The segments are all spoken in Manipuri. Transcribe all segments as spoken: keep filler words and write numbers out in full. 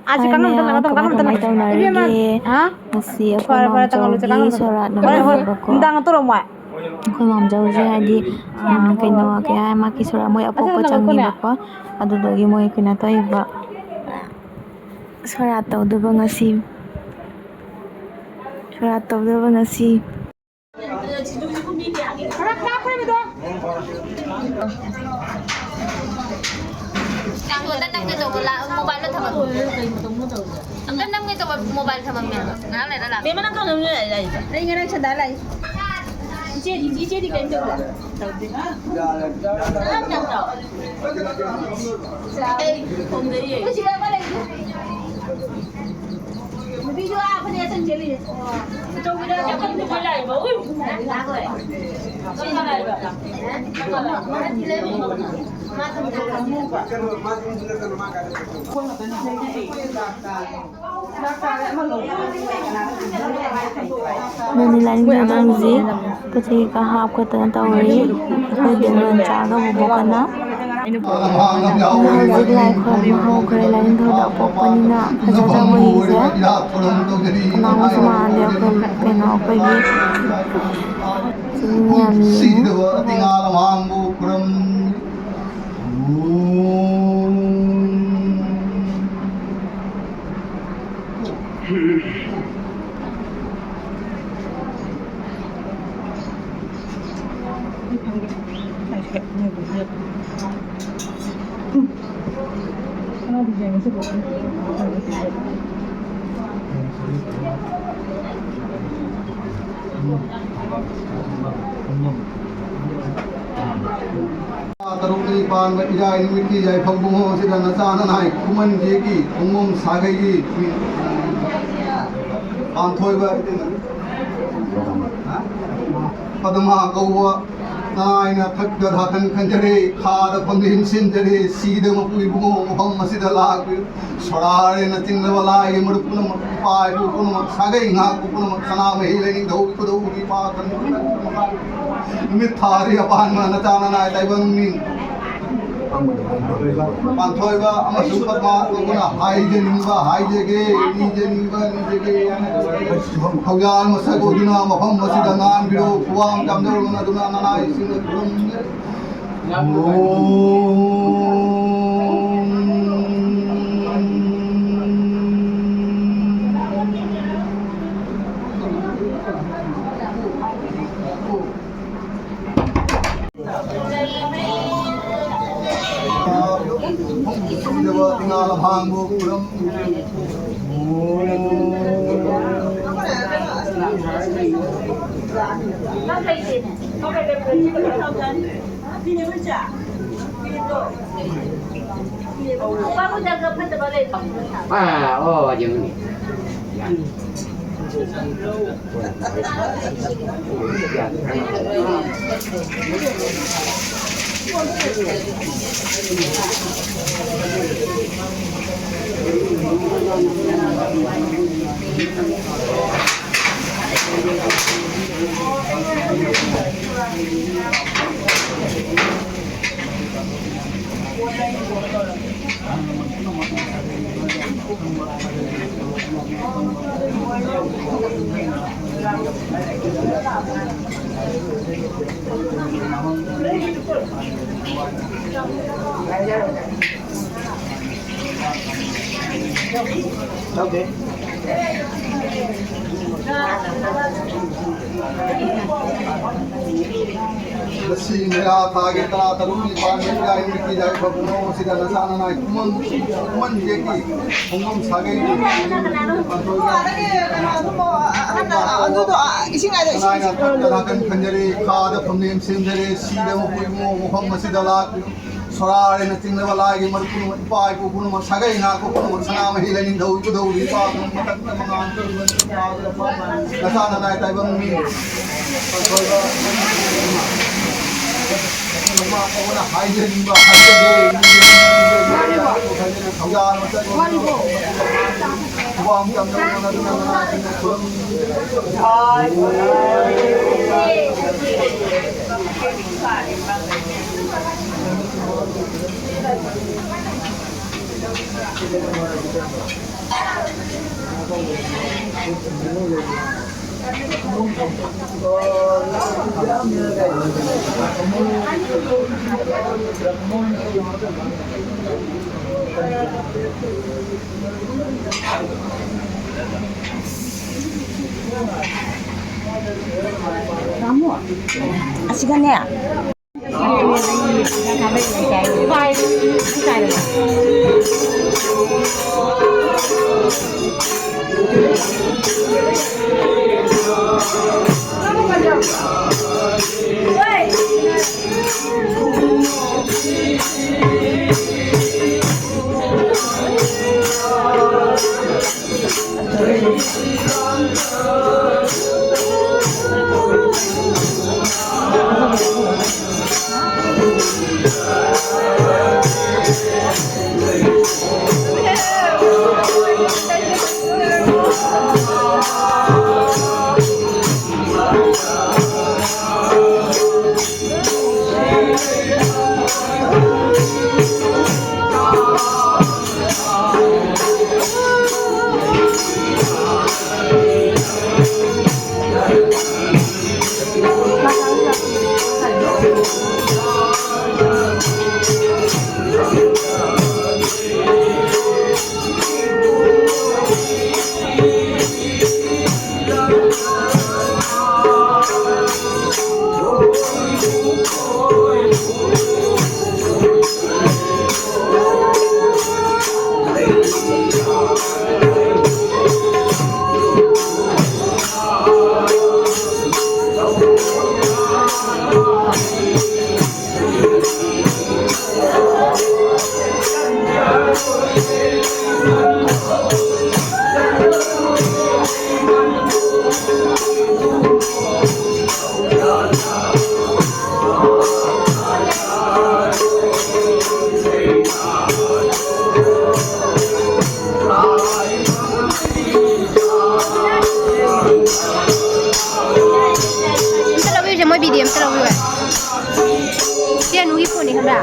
ꯑꯥ, ꯁꯤ ꯀꯥꯡꯈꯟ ꯑꯝꯇ ꯂꯧꯔꯣ, ꯀꯥꯡꯈꯟ ꯑꯝꯇ ꯂꯧꯔꯣ꯫ ꯏꯕꯦꯝꯃ, ꯍꯥ? ꯉꯁꯤ ꯑꯩꯈꯣꯏ ꯐꯔꯦ, ꯐꯔꯦ, ꯇꯪꯍꯜꯂꯨ, ꯃꯥꯝꯖꯧꯒꯤ ꯀꯥꯡꯈꯟ ꯑꯝꯇ ꯁꯣꯔꯥꯠ ꯂꯧꯔꯣ꯫ ꯍꯣꯏ, ꯍꯣꯏ, ꯅꯨꯃꯤꯠꯅꯦꯕꯀꯣ꯫ ꯅꯨꯡꯗꯥꯡ ꯇꯧꯔꯝꯃꯣ꯫ ꯑꯩꯈꯣꯏ ꯃꯥꯝꯖꯧꯁꯦ ꯍꯥꯏꯗꯤ, ꯎꯝ, ꯀꯩꯅꯣ, ꯀꯩ ꯍꯥꯏ, ꯃꯥꯒꯤ ꯁꯣꯔꯥꯠ ꯃꯣꯏ ꯑꯄꯣꯛꯄ ꯆꯪꯉꯦꯕꯀꯣ꯫ ꯑꯗꯨꯗꯨꯒꯤ ꯃꯣꯏ ꯀꯩꯅꯣ ꯇꯧꯔꯤꯕ, ꯁꯣꯔꯥꯠ ꯇꯧꯗꯣꯏꯕ ꯉꯁꯤ꯫ ꯁꯣꯔꯥꯠ ꯇꯧꯗꯣꯏꯕ ꯉꯁꯤ꯫ ꯅꯪꯉꯣꯟꯗ ꯅꯝꯒꯦ ꯇꯧꯕ ꯂꯥ-, ꯃꯣꯕꯥꯏꯜꯗꯣ ꯊꯝꯃꯝꯃꯦ꯫ ꯑꯝꯇ ꯅꯝꯒꯦ ꯇꯧꯕ ꯃꯣꯕꯥꯏꯜ ꯊꯝꯃꯝꯃꯦ ꯍꯥꯏꯕ꯫ ꯉꯥꯏꯍꯥꯛ ꯂꯩꯔ ꯂꯥꯛꯑꯣ꯫ ꯃꯦꯝꯃ, ꯅꯪ ꯀꯔꯝ ꯂꯥꯛꯏ? ꯑꯩ ꯉꯔꯥꯡ ꯁꯟꯗꯥ ꯂꯥꯛꯏ꯫ ꯏꯆꯦꯗꯤ, ꯏꯆꯦꯗꯤ ꯀꯩꯝ ꯇꯧꯗꯦ? ꯇꯧꯗꯦ꯫ ꯅꯪ ꯀꯌꯥꯝ ꯇꯧ? ꯑꯩ ꯊꯣꯡꯗꯩꯌꯦ꯫ ꯑꯩꯈꯣꯏ ꯆꯦ ꯑꯃ ꯂꯩꯌꯦ꯫ ꯅꯨꯄꯤꯗꯣ ꯑꯥ ꯐꯅꯦꯛ ꯑꯁꯪ ꯁꯦꯠꯂꯤꯅꯦ꯫ ꯃꯅꯤ ꯂꯥꯏꯅꯤꯡꯊꯧꯗ ꯍꯧꯖꯤꯛ ꯄꯣꯠ ꯆꯩ ꯀꯩꯀꯥ ꯍꯥꯞ ꯈꯣꯠꯇꯅ ꯇꯧꯔꯤ꯫ ꯑꯩꯈꯣꯏ ꯕꯦꯝꯕꯣꯟ ꯆꯥꯒ ꯕꯣꯕꯣꯛꯀꯅ꯫ ꯍꯧꯖꯤꯛ ꯂꯥꯏ ꯈꯨꯔꯨꯝꯕ ꯍꯧꯈ꯭ꯔꯦ꯫ ꯂꯥꯏꯅꯤꯡꯊꯧꯗ ꯑꯄꯣꯛꯄꯅꯤꯅ ꯐꯖꯗ꯭ꯔꯥ ꯃꯣꯏꯒꯤꯁꯦ? ꯀꯅꯥꯒꯁꯨ ꯃꯥꯟꯅꯗꯦ꯫ ꯑꯩꯈꯣꯏ ꯀꯩꯅꯣ, ꯑꯩꯈꯣꯏꯒꯤ ꯆꯤꯡ ꯌꯥꯝ ꯌꯦꯡꯉꯤ꯫ ꯇꯔꯨꯛꯅꯤ ꯄꯥꯟꯕ ꯏꯔꯥꯏ ꯅꯨꯃꯤꯠꯀꯤ ꯌꯥꯏꯐꯝ ꯀꯨꯝꯑꯣꯟ ꯑꯁꯤꯗ ꯅꯆꯥ ꯅꯅꯥꯏ ꯈꯨꯃꯟꯁꯤꯒꯤ ꯈꯣꯡꯉꯣꯝ ꯁꯥꯒꯩꯒꯤ ꯄꯥꯟꯊꯣꯏꯕ ꯄꯗꯃꯥ ꯀꯧꯕ ꯅꯅꯥꯏꯅ ꯊꯛꯇ ꯙꯥꯇꯟ ꯈꯟꯖꯔꯦ, ꯈꯥꯗ ꯐꯝꯂꯦꯟ ꯁꯦꯝꯖꯔꯦ, ꯁꯤꯗ ꯃꯄꯨ ꯏꯕꯨꯡꯉꯣ ꯃꯐꯝ ꯑꯁꯤꯗ ꯂꯥꯛꯄꯤꯌꯨ꯫ ꯁꯣꯔꯥꯔꯦꯅ ꯆꯤꯡꯂꯕ ꯂꯥꯏꯒꯤ ꯃꯔꯨꯞ ꯄꯨꯝꯅꯃꯛ, ꯏꯄꯥ ꯏꯄꯨ ꯄꯨꯝꯅꯃꯛ, ꯁꯥꯒꯩ ꯉꯥꯛꯄ ꯄꯨꯝꯅꯃꯛ, ꯁꯅꯥꯃꯍꯤ ꯂꯥꯏꯅꯤꯡꯊꯧꯒꯤ ꯈꯨꯗꯧꯒꯤ ꯏꯄꯥ ꯀꯟꯕ ꯀꯟꯕ ꯃꯈꯥ ꯅꯨꯃꯤꯠ ꯊꯥꯔꯤ ꯑꯄꯥꯟꯕ ꯅꯆꯥ ꯅꯅꯥꯏ ꯇꯥꯏꯕꯪ ꯃꯤ ꯄꯥꯟꯊꯣꯏꯕ ꯑꯃꯁꯨꯡ ꯄꯗꯃꯥ ꯑꯗꯨꯅ ꯍꯥꯏꯖꯅꯤꯡꯕ ꯍꯥꯏꯖꯒꯦ, ꯅꯤꯖꯅꯤꯡꯕ ꯅꯤꯖꯒꯦ꯫ ꯊꯧꯖꯥꯜ ꯃꯁꯛ ꯑꯣꯏꯗꯨꯅ ꯃꯐꯝ ꯑꯁꯤꯗ ꯉꯥꯟꯕꯤꯔꯣ꯫ ꯈꯨꯋꯥꯡ ꯆꯥꯝꯖꯧꯔꯣ ꯅꯗꯨꯅ ꯅꯅꯥꯏꯁꯤꯡꯅ ꯈꯨꯔꯨꯝꯖꯔꯤ꯫ ꯑꯥ, ꯑꯣ, ꯑꯗꯨꯅꯤ꯫ ꯉꯁꯤ ꯃꯦꯔꯥ ꯊꯥꯒꯤ ꯇꯔꯥ ꯇꯔꯨꯛ ꯅꯤꯄꯥꯟ ꯏꯔꯥꯏ ꯅꯨꯃꯤꯠꯀꯤ ꯌꯥꯏꯐꯕ ꯅꯣꯡ ꯑꯁꯤꯗ ꯅꯆꯥ ꯅꯅꯥꯏ ꯈꯨꯃꯟ, ꯈꯨꯃꯟ ꯌꯦꯛꯄꯤ ꯈꯣꯡꯕꯝ ꯁꯥꯒꯩꯒꯤ ꯄꯥꯟꯊꯣꯏꯕ ꯑꯗꯨꯗꯣ, ꯑ, ꯏꯁꯤꯡ ꯍꯥꯏꯗꯣ, ꯏꯁꯤꯡ, ꯏꯁꯤꯡ꯫ ꯅꯥꯀꯟ ꯈꯟꯖꯔꯦ, ꯈꯥꯗ ꯐꯝꯂꯦꯟ ꯁꯦꯝꯖꯔꯦ, ꯁꯤꯗ ꯃꯄꯨ ꯏꯕꯨꯡꯉꯣ ꯃꯐꯝ ꯑꯁꯤꯗ ꯂꯥꯛ-, ꯁꯣꯔꯥꯔꯦꯅ ꯆꯤꯡꯅꯕ ꯂꯥꯏꯒꯤ ꯃꯔꯨꯞ ꯄꯨꯝꯅꯃꯛ, ꯏꯄꯥ ꯏꯄꯨ ꯄꯨꯝꯅꯃꯛ, ꯁꯥꯒꯩ ꯉꯥꯛꯄ ꯄꯨꯝꯅꯃꯛ, ꯁꯅꯥꯃꯍꯤ ꯂꯥꯏꯅꯤꯡꯊꯧ ꯏꯕꯨꯙꯧ ꯏꯄꯥ ꯃꯊꯛꯇ ꯃꯉꯥꯜ ꯅꯆꯥ ꯅꯅꯥꯏ ꯇꯥꯏꯕꯪ ꯃꯤ ꯑꯣꯏꯕ ꯏꯃꯥ ꯑꯣꯏꯅ ꯍꯥꯏꯖꯅꯤꯡꯕ ꯍꯥꯏꯖꯒꯦ꯫ ꯊꯧꯖꯥꯜ ꯃꯆꯜ ꯈꯨꯕꯥꯝ ꯆꯟꯗ꯭ꯔ ꯅꯠꯇꯅ ꯃꯅꯥ ꯈꯨꯔꯨꯝ ꯑꯁꯤꯒꯅꯦ꯫ ꯈꯪꯕ꯭ꯔꯥ?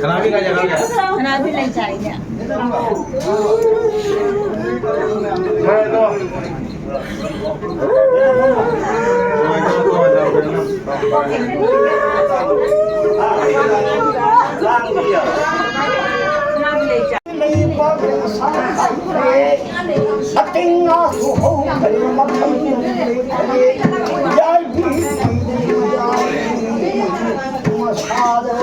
ꯀꯅꯥ ꯂꯩ ꯆꯥꯏꯅꯦ? ꯃꯇꯦꯡ ꯉꯥꯛꯁꯨ ꯍꯧꯕꯅꯤ ꯃꯐꯝ ꯌꯥꯏꯕꯤ ꯃꯁꯥꯗ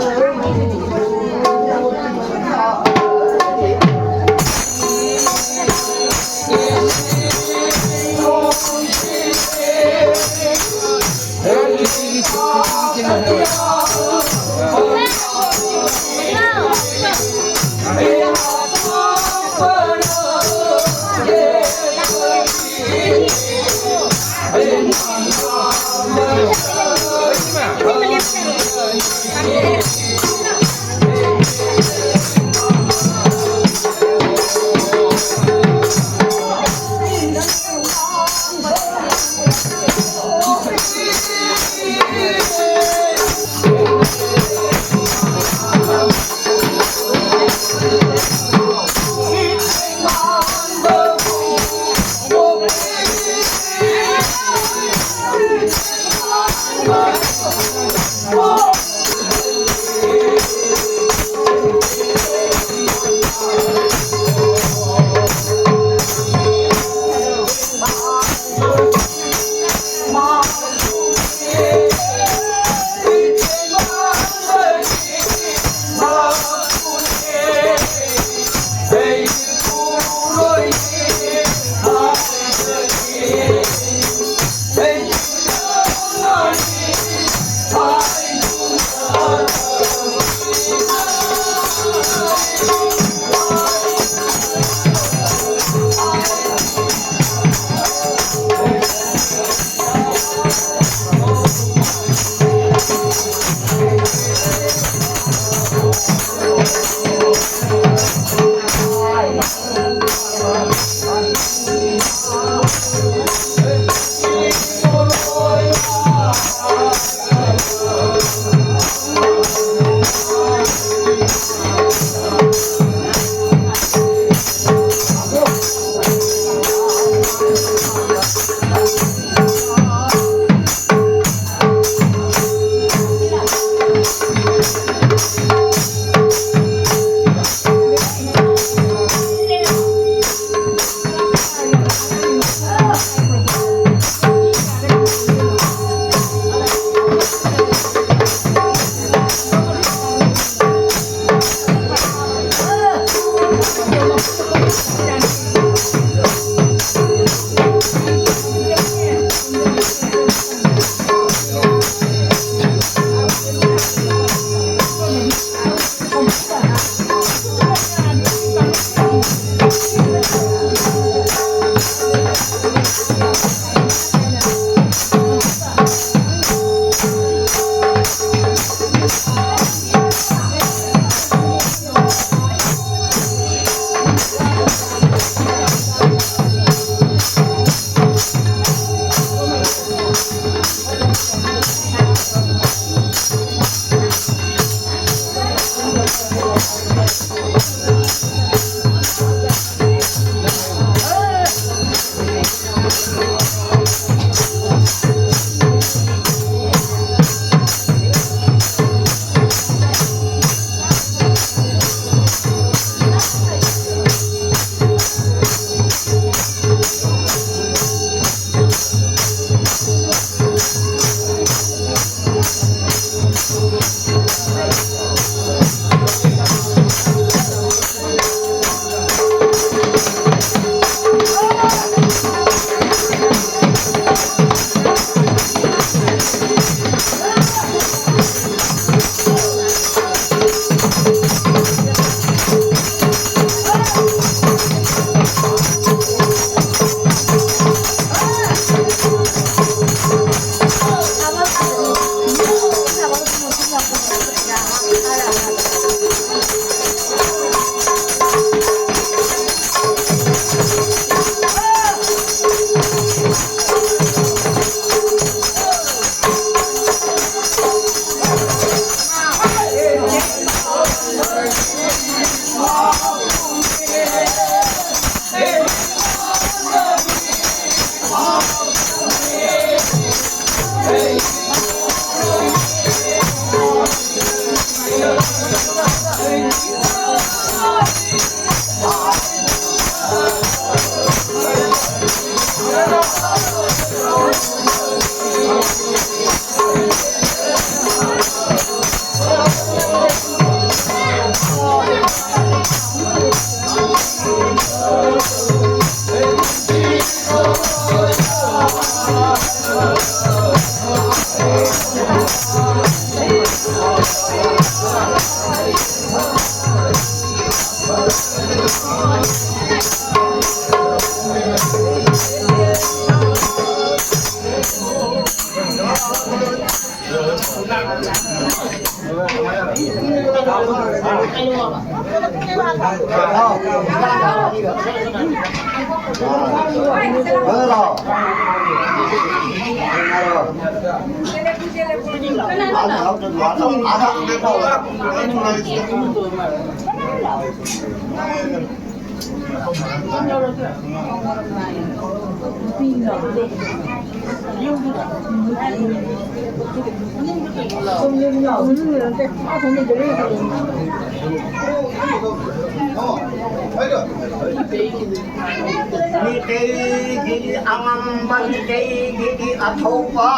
ꯃꯤꯇꯩꯒꯤ ꯑꯉꯝꯕ, ꯃꯤꯇꯩꯒꯤ ꯑꯊꯧꯕ,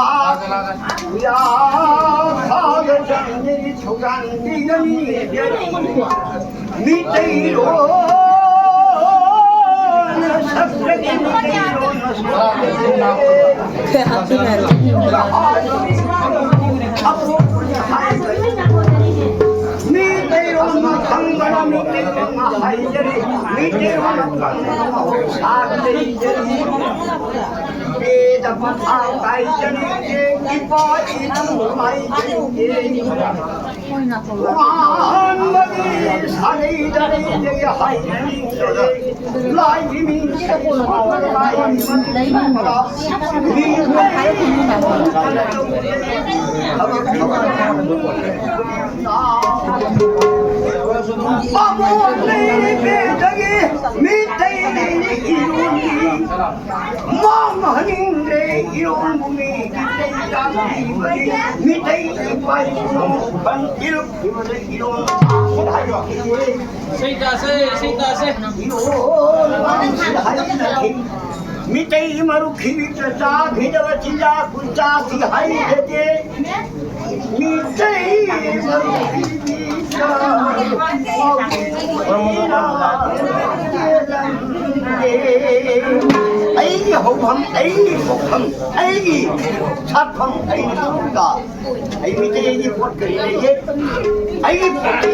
ꯌꯥ ꯐꯥꯕ ꯆꯪꯗꯦ, ꯊꯧꯖꯥꯟꯕꯤꯒꯅꯤ꯫ ꯃꯤꯇꯩꯂꯣꯟ ꯁꯛꯇꯒꯤ ꯃꯤꯇꯩꯂꯣꯟ ꯃꯤꯇꯩꯔꯣꯟ ꯈꯪꯕꯅ ꯃꯤꯇꯩꯔꯣꯟ ꯍꯩꯖꯔꯤ, ꯃꯤꯇꯩꯔꯣꯟ ꯈꯪꯕꯅ ꯃꯍꯧꯁꯥ ꯂꯩꯖꯔꯤ꯫ ꯄꯦꯗ ꯄꯊꯥ ꯀꯥꯏꯖꯅꯤꯡꯗꯦ, ꯏꯄꯥ ꯏꯄꯨ ꯀꯥꯏꯖꯅꯤꯡꯗꯦ꯫ ꯋꯥꯍꯟꯕꯒꯤ ꯁꯥꯂꯩꯗ ꯂꯩꯖꯩ ꯍꯥꯏꯖꯅꯤꯡꯗꯦ꯫ ꯂꯥꯏꯒꯤ ꯃꯤꯡ ꯂꯥꯏꯒꯤ ꯃꯤꯡ ꯃꯤꯇꯩ ꯏꯔꯣꯟꯅꯤ꯫ ꯃꯥꯡꯍꯟꯅꯤꯡꯗꯦ ꯏꯔꯣꯟꯕꯨ ꯃꯤ ꯃꯤꯇꯩ ꯏꯄꯥ ꯏꯄꯨ ꯄꯟ ꯏꯔꯨꯞ ꯏꯔꯣꯟ ꯍꯥꯏꯔꯣ꯫ ꯏꯁꯩ ꯇꯥꯁꯦ, ꯏꯁꯩ ꯇꯥꯁꯦ꯫ ꯃꯤꯇꯩ ꯃꯔꯨꯞ ꯈꯤꯕꯤꯛꯇ ꯆꯥꯈꯤꯗꯕ ꯆꯤꯟꯖꯥꯛ ꯄꯨꯟꯖꯥꯛꯁꯤ ꯍꯩꯖꯗꯦ꯫ ꯃꯤꯇꯩ ꯃꯔꯨꯞ ꯈꯤꯕꯤꯛꯇ ꯑꯩꯒꯤ ꯍꯧꯐꯝ ꯑꯩꯒꯤ ꯄꯣꯛꯐꯝ ꯑꯩꯒꯤ ꯁꯥꯠꯐꯝ ꯑꯩꯒꯤ ꯂꯧꯗ ꯑꯩ ꯃꯤꯇꯩꯒꯤ ꯄꯣꯠ ꯀꯔꯤ ꯂꯩꯒꯦ? ꯑꯩꯒꯤ ꯄꯣꯠꯇꯤ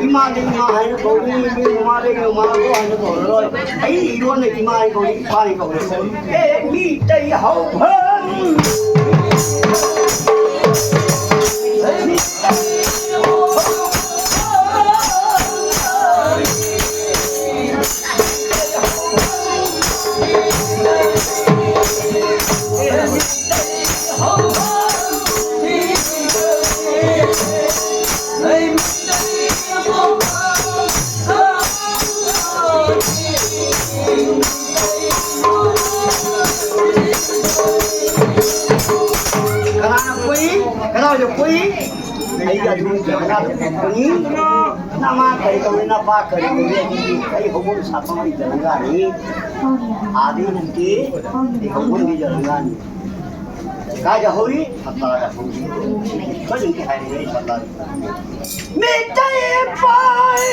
ꯏꯃꯥꯗ ꯏꯃꯥ ꯍꯥꯏꯅ ꯀꯧꯒꯅꯤ, ꯏꯃꯥꯗ ꯏꯃꯥ ꯍꯥꯏꯅ ꯀꯧꯔꯔꯣꯏ꯫ ꯑꯩꯒꯤ ꯏꯔꯣꯟꯅ ꯏꯃꯥ ꯍꯥꯏꯅ ꯀꯧꯏ, ꯏꯄꯥ ꯍꯥꯏꯅ ꯀꯧꯔꯣꯏ꯫ ꯑꯦ ꯃꯤꯇꯩ ꯍꯧꯐꯝ꯫ ꯀꯅꯥꯅ ꯄꯣꯛꯏ? ꯀꯅꯥꯅ ꯄꯣꯛꯏ? ꯑꯩꯒꯤ ꯑꯗꯨꯒꯤ ꯀꯅꯥꯗ ꯄꯣꯛꯄꯅꯤ? ꯅꯃꯥ ꯀꯔꯤ ꯀꯧꯏ? ꯅꯄꯥ ꯀꯔꯤ ꯀꯧꯏ? ꯑꯗꯨꯗꯤ ꯑꯩ ꯍꯧꯐꯝ ꯁꯥꯐꯝ ꯑꯩ ꯖꯒꯥꯅꯤ꯫ ꯑꯥꯗꯤ ꯅꯠꯇꯦ, ꯑꯩ ꯍꯧꯐꯝꯒꯤ ꯖꯒꯥꯅꯤ꯫ ꯀꯥꯏꯗ ꯍꯧꯏ? ꯁꯇꯥꯗ ꯍꯧꯏ꯫ ꯈꯣꯏꯗꯤ ꯍꯥꯏꯔꯤꯉꯩ ꯁꯇꯥꯗ꯫ ꯃꯤꯇꯩ ꯄꯥꯏ꯫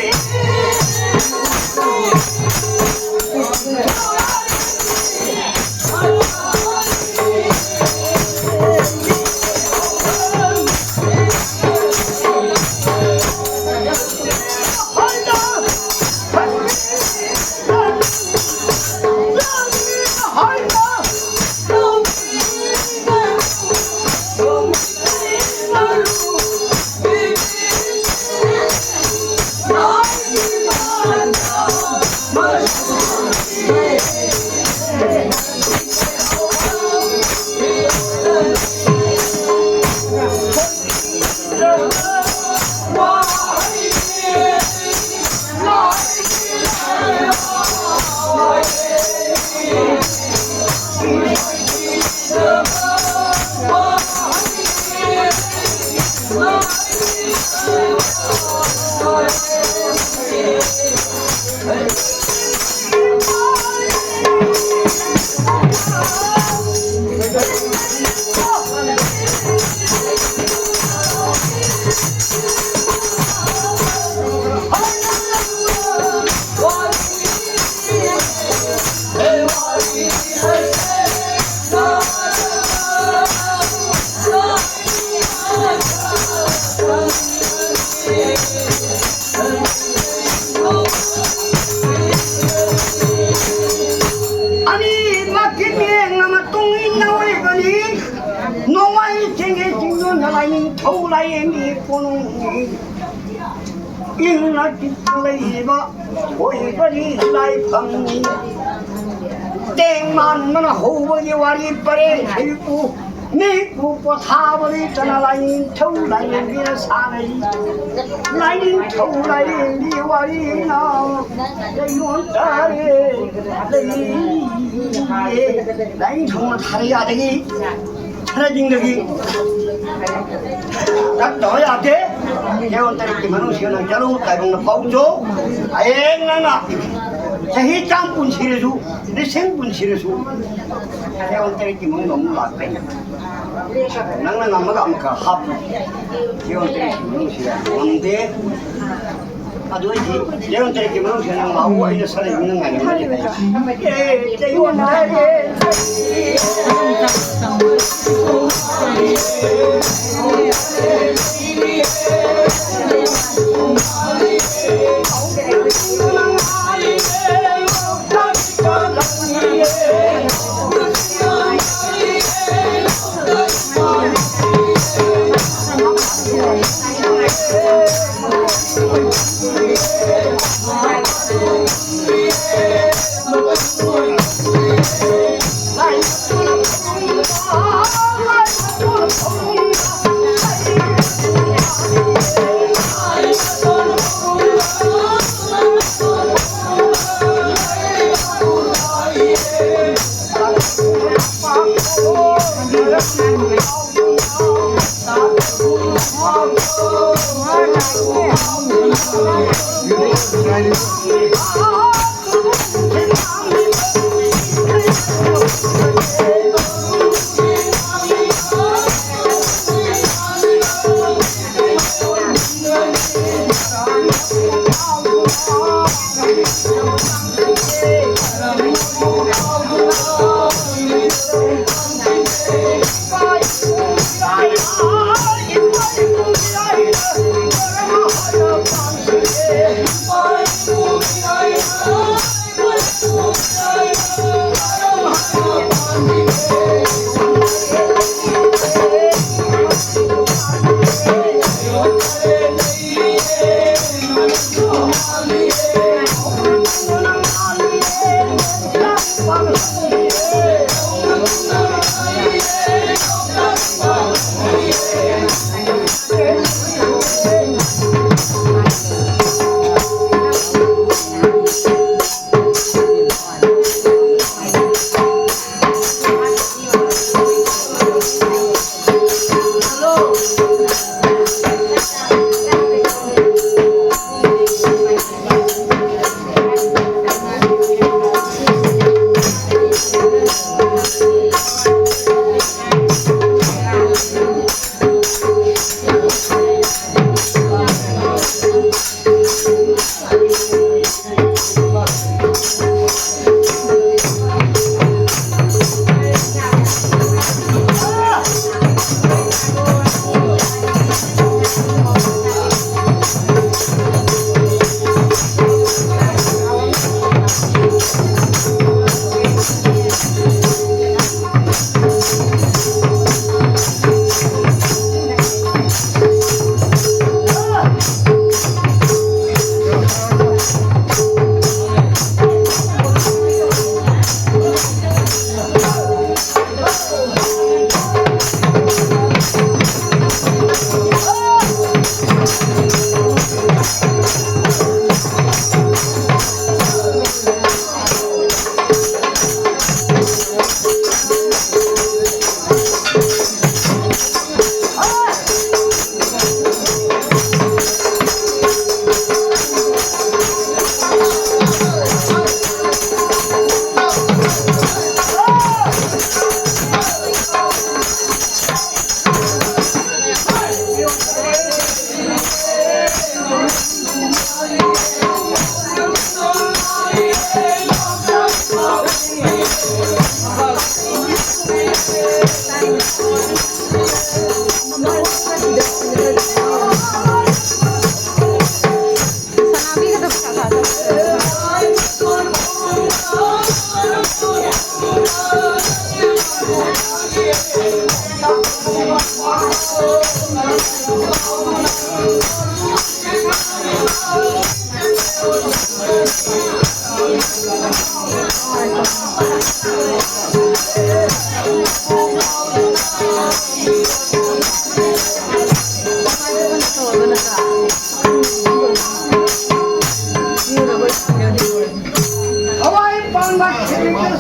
ꯂꯥꯏꯔꯦꯝꯕꯤ ꯀꯣꯅꯨꯡꯒꯤ ꯏꯪꯅ ꯆꯤꯛꯅ ꯂꯩꯔꯤꯕ ꯈꯣꯏꯕꯔꯤ ꯂꯥꯏꯐꯝꯅꯤ꯫ ꯇꯦꯡ ꯃꯥꯟꯕꯅ ꯍꯧꯕꯒꯤ ꯋꯥꯔꯤ ꯄꯔꯦꯡ ꯁꯤꯕꯨ ꯃꯤꯕꯨ ꯄꯣꯊꯥꯕ ꯂꯩꯇꯅ ꯂꯥꯏꯅꯤꯡꯊꯧ ꯂꯥꯏꯔꯦꯝꯕꯤꯅ ꯁꯥꯟꯅꯩ꯫ ꯂꯥꯏꯅꯤꯡꯊꯧ ꯂꯥꯏꯔꯦꯝꯕꯤ ꯋꯥꯔꯤꯅ ꯂꯩꯉꯣꯟ ꯇꯥꯔꯦ ꯂꯩꯌꯦ꯫ ꯂꯥꯏꯅꯤꯡꯊꯧꯅ ꯊꯥꯔ ꯌꯥꯗꯒꯤ ꯈꯔꯗꯤꯡꯗꯒꯤ ꯆꯠꯇꯕ ꯌꯥꯗꯦ꯫ ꯌꯦꯡꯉꯣ, ꯇꯔꯦꯠꯀꯤ ꯃꯅꯨꯡꯁꯤꯗ ꯅꯪ ꯆꯠꯂꯨ, ꯇꯥꯏꯕꯪꯅ ꯄꯥꯎꯆꯣ꯫ ꯍꯌꯦꯡ ꯅꯪꯅ ꯆꯍꯤ ꯆꯥꯝ ꯄꯨꯟꯁꯤꯔꯁꯨ, ꯂꯤꯁꯤꯡ ꯄꯨꯟꯁꯤꯔꯁꯨ, ꯌꯦꯡꯉꯣ, ꯇꯔꯦꯠꯀꯤ ꯃꯅꯨꯡꯗ ꯑꯃꯨꯛ ꯂꯥꯛꯀꯅꯤ꯫ ꯅꯪꯅ ꯉꯝꯃꯒ ꯑꯃꯨꯛꯀ ꯍꯥꯞꯄꯨ꯫ ꯌꯦꯡꯉꯣ, ꯇꯔꯦꯠꯀꯤ ꯃꯅꯨꯡꯁꯤꯗ ꯉꯝꯗꯦ꯫ ꯑꯗꯨ ꯑꯣꯏꯗꯤ ꯂꯩꯔꯣꯟ ꯇꯔꯦꯠꯀꯤ ꯃꯅꯨꯡꯁꯤꯗ ꯅꯪ ꯂꯥꯛꯎ, ꯑꯩꯅ ꯁꯔꯩ ꯃꯤꯅ ꯉꯥꯏꯔꯝꯃꯒꯦ꯫ ꯑꯦ, ꯂꯩꯔꯣꯟ ꯇꯔꯦꯠ꯫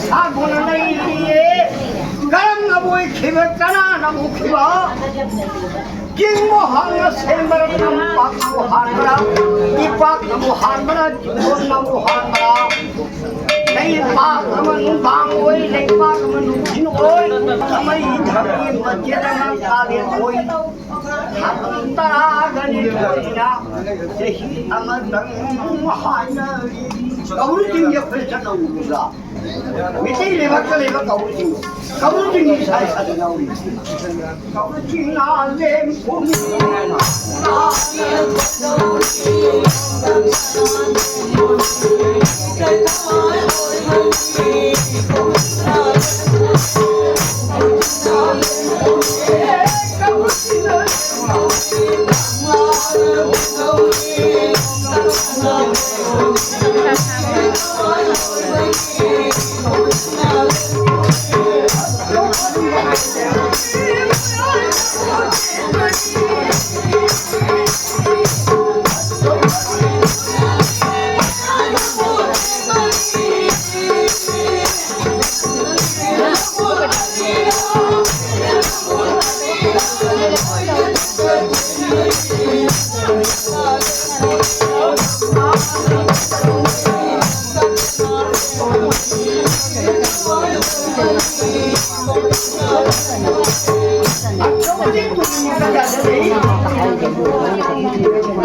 ꯁꯥꯗꯨꯅ ꯂꯩꯔꯤꯌꯦ꯫ ꯀꯔꯝꯅ ꯑꯣꯏꯈꯤꯕ, ꯀꯅꯥꯅ ꯎꯈꯤꯕ? ꯆꯤꯡꯕꯨ ꯍꯥꯟꯅ ꯁꯦꯝꯕꯔ, ꯇꯝꯄꯥꯛꯄꯨ ꯍꯥꯟꯕꯔ? ꯏꯄꯥꯛꯅꯕꯨ ꯍꯥꯟꯕꯔ, ꯆꯤꯡꯗꯣꯟꯅꯕꯨ ꯍꯥꯟꯕꯔ? ꯂꯩꯄꯥꯛ ꯑꯃ ꯅꯨꯡꯗꯥꯡ ꯑꯣꯏ, ꯂꯩꯄꯥꯛ ꯑꯃ ꯅꯨꯡꯊꯤꯜ ꯑꯣꯏ, ꯃꯩ ꯙꯔꯇꯤ ꯃꯆꯦꯠ ꯑꯃ ꯀꯥꯂꯦꯟ ꯑꯣꯏ꯫ ꯇꯥꯡ ꯇꯔꯥꯒ ꯅꯤꯊꯣꯏꯗ ꯆꯍꯤ ꯑꯃꯇꯪ ꯍꯥꯏꯅꯔꯤ꯫ ꯀꯧꯕ꯭ꯔꯨ ꯆꯤꯡꯁꯦ ꯑꯩꯈꯣꯏ ꯆꯠꯂꯨꯕꯗ ꯃꯤꯇꯩ ꯂꯩꯕꯥꯛꯇ ꯂꯩꯕ ꯀꯧꯕ꯭ꯔꯨ ꯆꯤꯡ, ꯀꯧꯕ꯭ꯔꯨ ꯆꯤꯡꯒꯤ ꯏꯁꯥ ꯏꯁꯥꯗ ꯌꯥꯎꯔꯤ꯫ ꯀꯧꯕ꯭ꯔꯨ ꯆꯤꯡ ꯂꯥꯜꯂꯦ ꯈꯣꯡ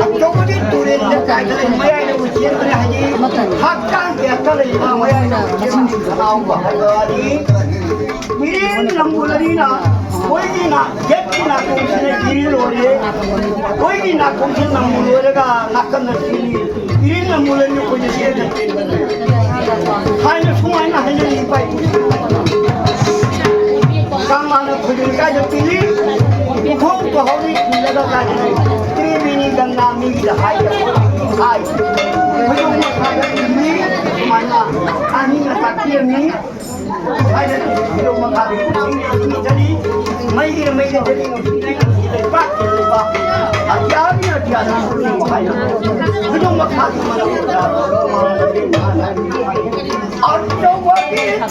ꯑꯆꯧꯕꯗꯤ ꯇꯨꯔꯦꯜ ꯂꯩꯀꯥꯏꯗ ꯂꯩ, ꯃꯌꯥꯏꯗ ꯆꯦꯟꯕꯅꯦ, ꯍꯥꯏꯗꯤ ꯍꯛꯆꯥꯡ ꯇꯦꯛꯇ ꯂꯩꯕ ꯃꯌꯥꯏꯗ ꯆꯦꯟꯕ ꯈꯅꯥꯎꯒ ꯍꯥꯏꯕꯗꯤ ꯏꯔꯦꯟ ꯂꯝꯕꯨ ꯂꯩꯔꯤꯅ ꯃꯣꯏꯒꯤꯅ ꯒꯦꯠꯀꯤ ꯅꯥꯀꯣꯡꯁꯤꯅ ꯏꯔꯦꯟ ꯂꯣꯏꯔꯦ, ꯑꯩꯈꯣꯏꯒꯤ ꯅꯥꯀꯣꯡꯁꯤꯅ ꯂꯝꯕꯨ ꯂꯣꯏꯔꯒ ꯅꯥꯀꯟꯗ ꯆꯦꯜꯂꯤ꯫ ꯏꯔꯦꯟ ꯂꯝꯕꯨ ꯂꯩꯔꯤ ꯑꯩꯈꯣꯏꯅ ꯆꯦꯟꯗ ꯆꯦꯟꯕꯅꯦ꯫ ꯊꯥꯏꯅ ꯁꯨꯃꯥꯏꯅ ꯍꯥꯏꯅꯔꯤ ꯏꯄꯥ ꯏꯄꯨ꯫ ꯀꯪꯂꯥꯅ ꯈꯣꯏꯖꯤꯟ ꯀꯥꯏꯗ ꯄꯤꯔꯤ? ꯄꯨꯈꯣꯡ ꯇꯨꯍꯧꯔꯤ ꯏꯜꯂꯒ ꯀꯥꯏꯗ ꯂꯩ? ꯇ꯭ꯔꯤꯕꯦꯅꯤ ꯒꯪꯒꯥ ꯃꯤꯒꯤꯗ ꯍꯥꯏꯗ ꯍꯥꯏ꯫ ꯈꯣꯏꯖꯣꯝ ꯃꯈꯥꯗ ꯏꯜꯂꯤ ꯁꯨꯃꯥꯏꯅ ꯑꯍꯤꯡ ꯑꯇꯥ ꯄꯤꯔꯝꯃꯤ꯫ ꯍꯥꯏꯗꯅ ꯈꯣꯏꯖꯣꯝ ꯃꯈꯥꯗ ꯏꯜꯂꯤ ꯃꯩꯒꯤꯅ ꯃꯩꯗ ꯆꯠꯂꯤ ꯅꯨꯡꯁꯤ ꯂꯩꯕꯥꯛꯀꯤ ꯂꯩꯕꯥꯛ ꯑꯇꯤꯌꯥꯒꯤ ꯑꯇꯤꯌꯥꯗ ꯁꯨꯔꯨꯡ ꯍꯥꯏꯅ ꯈꯣꯏꯖꯣꯝ ꯃꯈꯥꯒꯤ ꯃꯔꯛꯇ ꯑꯆꯧꯕ ꯕꯤꯔ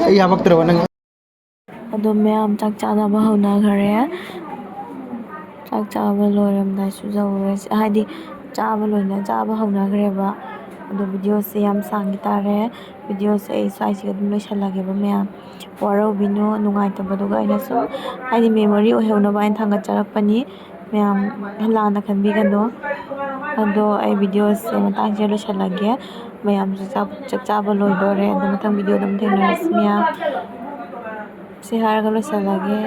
ꯑꯩ ꯍꯥꯄꯛꯇ꯭ꯔꯕ ꯅꯪ? ꯑꯗꯣ ꯃꯌꯥꯝ ꯆꯥꯛ ꯆꯥꯅꯕ ꯍꯧꯅꯈ꯭ꯔꯦ꯫ ꯆꯥꯛ ꯆꯥꯕ ꯂꯣꯏꯔꯝꯗꯥꯏꯁꯨ ꯌꯧꯔꯦ꯫ ꯍꯥꯏꯗꯤ ꯆꯥꯕ ꯂꯣꯏꯅ ꯆꯥꯕ ꯍꯧꯅꯈ꯭ꯔꯦꯕ꯫ ꯑꯗꯣ ꯚꯤꯗꯤꯑꯣꯁꯦ ꯌꯥꯝ ꯁꯥꯡꯈꯤ ꯇꯥꯔꯦ꯫ ꯚꯤꯗꯤꯑꯣꯁꯦ ꯑꯩ ꯁ꯭ꯋꯥꯏꯁꯤꯒ ꯑꯗꯨꯝ ꯂꯣꯏꯁꯤꯜꯂꯒꯦꯕ ꯃꯌꯥꯝ꯫ ꯋꯥꯔꯧꯕꯤꯅꯨ, ꯅꯨꯡꯉꯥꯏꯇꯕꯗꯨꯒ ꯑꯩꯅ ꯁꯨꯝ ꯍꯥꯏꯗꯤ memory ꯑꯣꯏꯍꯧꯅꯕ ꯍꯥꯏꯅ ꯊꯥꯡꯒꯠꯆꯔꯛꯄꯅꯤ꯫ ꯃꯌꯥꯝ ꯂꯥꯟꯅ ꯈꯟꯕꯤꯒꯅꯨ꯫ ꯑꯗꯣ ꯑꯩ ꯚꯤꯗꯤꯑꯣꯁꯦ ꯃꯇꯥꯡꯁꯤꯗ ꯂꯣꯏꯁꯤꯜꯂꯒꯦ꯫ ꯃꯌꯥꯝꯁꯨ ꯆꯥꯛ, ꯆꯥꯛ ꯆꯥꯕ ꯂꯣꯏꯗꯣꯔꯦ꯫ ꯑꯗꯣ ꯃꯊꯪ ꯚꯤꯗꯤꯑꯣꯗ ꯑꯃꯨꯛ ꯊꯦꯡꯅꯔꯁꯤ ꯃꯌꯥꯝ꯫ ꯁꯤ ꯍꯥꯏꯔꯒ ꯂꯣꯏꯁꯤꯜꯂꯒꯦ꯫